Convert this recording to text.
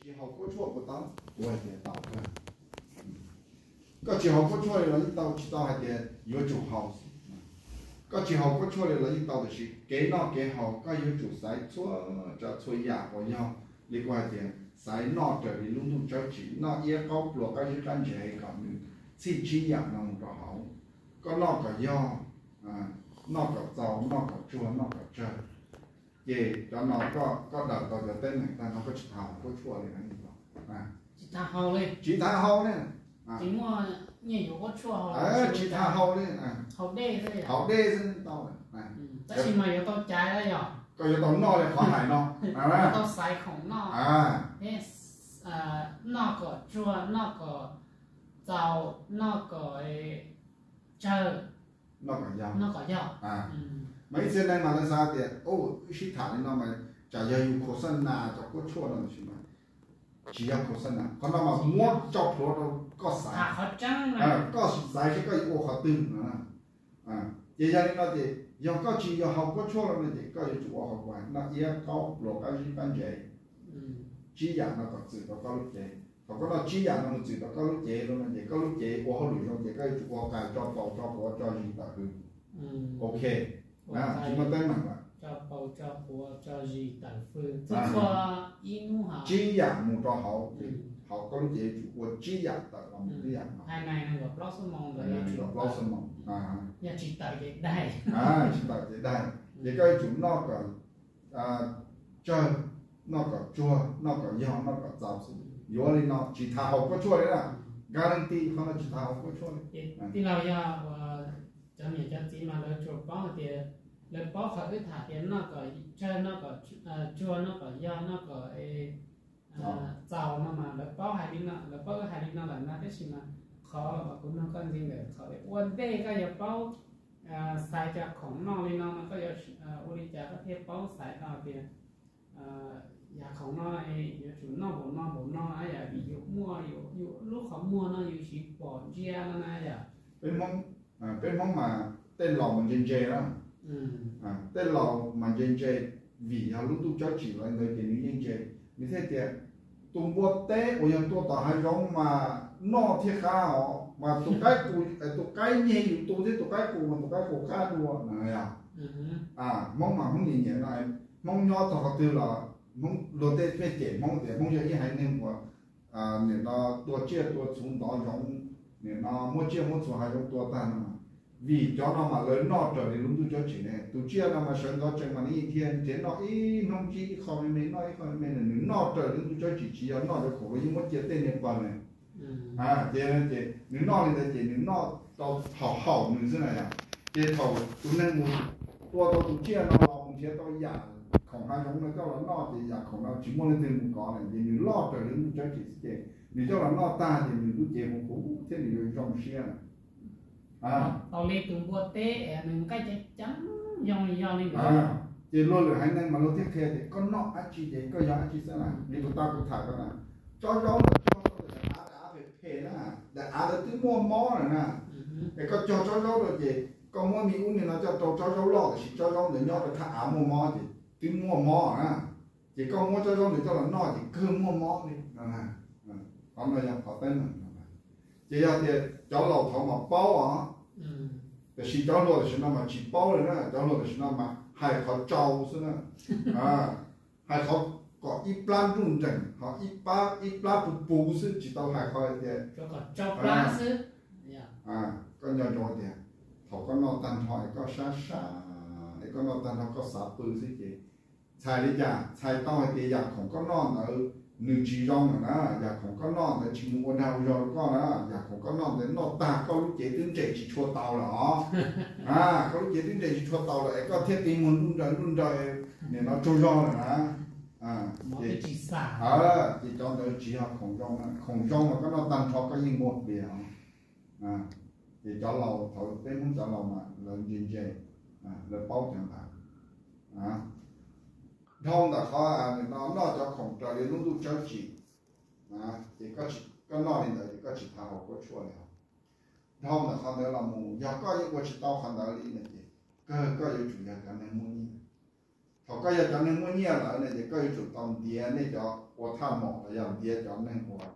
tsis haus kuab tshuaj puas tau? Kuv hais tias tau kawg. Koj tsis haus kuab tshuaj li los yeej tau, tsis tau hais tias yuav tsum haus. Koj tsis haus kuab tshuaj li los yeej tau, tiam sis kev noj kev haus koj yuav tsum xaiv txhua tsav txhua yam uas yog li kuv hais tias xaiv noj raws li lub ntuj tsawb tsim, noj iab qaub pluas qab zib qab ntsev kom nws txhij tsib yam no mus rau hauv. Koj noj kom yog, noj kom txaus, noj kom tsuag, noj kom tsawg, ces cov no koj daws tau cov teeb meem tag nrho, koj tsis tas haus kuab tshuaj li no. Tsis tas haus li, tsis tas haus li, tsis tas haus li. Haus dej xwb tau. Tab sis mas yuav tau caiv, yog koj yuav tau noj li qhov hais no, yuav tau xaiv khoom noj, noj kom tsuag, noj kom txaus, noj kom tsawg, noj kom yog. Mas ib txhia neeg mas lawv xav tias, wb sib tham li no mas tsam yog yus khos xab nas cov kuab tshuaj no tab sis mas tsis yog khos xab nas. Qhov no mas muab tso plhuav rau koj xaiv, koj xaiv seb koj yuav ua qhov twg no. Ces yog li no ces yog koj tsis yog haus kuab tshuaj los no ces koj yuav tsum ua hauv kuv hais, noj iab qaub pluas qab zib qab ntsev, tsib yam no kom txwm rau koj lub cev. Thaum koj noj tsib yam no mus txwm rau koj lub cev lawm no ces koj lub cev ua hauj lwm zoo ces koj yuav tsum ua qas tso paus tso quav tso zis tawm fwj. Ok, tsis muaj teeb meem lawm. Tsib yam mus rau hauv, hauv koj lub cev yuav tsum ua tsib yam tawm los mus tsib yam no. Plaub xuab moos, tsis tawm ces daig. Ces koj yuav tsum noj kom tsawg, noj kom tsuag, noj kom yog, noj kom txaus xwb. Yuav li no tsis tas haus kuab tshuaj li na. Guarantee qhov no tsis tas haus kuab tshuaj li. Tij laug, yog cov niam cov txiv mas lawv tsuas paub hais tias, lawv paub qhov wb tham tias noj kom tsawg, noj kom tsuag, noj kom yog, noj kom txaus no mas lawv paub hais li no, lawv paub wb hais li no lawm ntag. Tab sis mas qhov uas kuv nug koj ntxiv ntawm qhov ua ntej koj yuav paub xaiv cov khoom noj li no no koj yuav ua li cas koj thiaj paub xaiv tau tias yam khoom no yuav tsum noj npaum no npaum no, yam vim yus muaj, yus lub qhov muag no yus siv pom ntsia no na yom. Peb Hmoob mas tej laus mas ntse ntse na. Tej laus mas ntse ntse, vim yog lub ntuj tsawb tsim los li ntawd ces nws yeej ntse. Nws thiaj tias tus npua teb uas yog tua tom hav zoov mas noj thiaj qab os, mas tus qaib qus, tus qaib nyeg yus tu thiab tus qaib qus mas tus qaib qus qab dua na yom. Hmoob mas Hmoob nyiam nyiam no, Hmoob nyob txog qhov twg los Hmoob luag tej pheej cem Hmoob tias Hmoob yog ib haiv neeg uas nim no tua tsiaj tua txhu ntov zoov, nim no muab tsiaj muab txhu hav zoov tua tag no. Vim cov no mas lawv noj raws li lub ntuj tsawb tsim ne. Tus tsiaj no mas sawv ntxov tsees mas nws yeej dhia nrhiav noj ib hnub ntsib ib qho me me, noj ib qho me me, nws noj raws li lub ntuj tsawb tsim, tsis yog noj cov khoom luag yeej muab cia tej niag pawg ne. Ces, ces nws noj li ntawd ces nws noj tau thaum haum nws xwb na yom. Ces thaum tus neeg mus tua tau tus tsiaj no los mus nrhiav tau yam khoom hav zoov no coj los noj ces yam khoom no tsis muaj leej twg mus kov na, ces nws loj raws li lub ntuj tsawb tsim xwb ces nws coj los noj tag ces nws lub cev huv huv thiab nws yuav zoo siab na. Tau li tus npua teb nws nqaij ceev ceev, zoo li yog li ntawd. Ces luag lwm haiv neeg mas luag thiaj qhia tias koj noj dab tsi ces koj yog dab tsi xwb na. Li kuv tau kuv tham koj na, tsob zaub ntawd cog rau daim av, daim av phem phem na, daim av ntawd twb muaj mob lawm na. Es koj cog tsob zaub rau ces koj muab me ub me no coj rau tsob zaub loj, tiam sis tsob zaub ntawd nyob rau thaj av muaj mob ces twb muaj mob na. Ces koj muab tsob zaub ntawd coj los noj ces kawg muaj mob li no. Qhov no yog qhov teeb meem no. Ces yog tias cov laus thaud mas paub os, tiam sis cov hluas tam sim no mas tsis paub li na. Cov hluas tam sim no mas hais qhov tsau xwb na. Hais qhov kom ib plab nruj nreem, ho ib plab puv puv xwb, tsis tau hais qhov hais tias koj nco ntsoov tias thaum koj noj tag nrho es koj sab sab, es koj noj tag nrho koj xav pw xwb ces txhais li cas? Txhais tau hais tias yam khoom koj noj ntawd nws tsis zoo lawm na, yam khoom koj noj ntawd tsis mus ua dag ua zog rau koj na, yam khoom koj noj ntawd noj tag koj lub cev twb nres tsis tshua tau lawm os. Koj lub cev twb nres tsis tshua tau lawm es koj thiaj tig muag nruj nraws nruj nraws, nim no tsaug zog lawm na. Ces cov ntawd tsis yog khoom zoo, khoom zoo mas koj noj tag nrho koj yeej muag plias os. Ces cov laus thaud, peb Hmoob cov laus mas lawv ntse ntse, lawv paub cov ntawd. Dhau ntawm qhov nim no noj cov khoom raws li lub ntuj tsawb tsim, ces koj noj li ntawd ces koj tsis tas haus kuab tshuaj li os. Dhau ntawm qhov ntawd los mus yog koj yeej ua tsis tau qhov ntawd li no ces kawg koj yuav tsum yog cov neeg muaj nyiaj. Thaum koj yog cov neeg muaj nyiaj lawm ne, ces koj yuav tsum tau ntiav nej cov ua thaj maum los yog ntiav cov neeg uas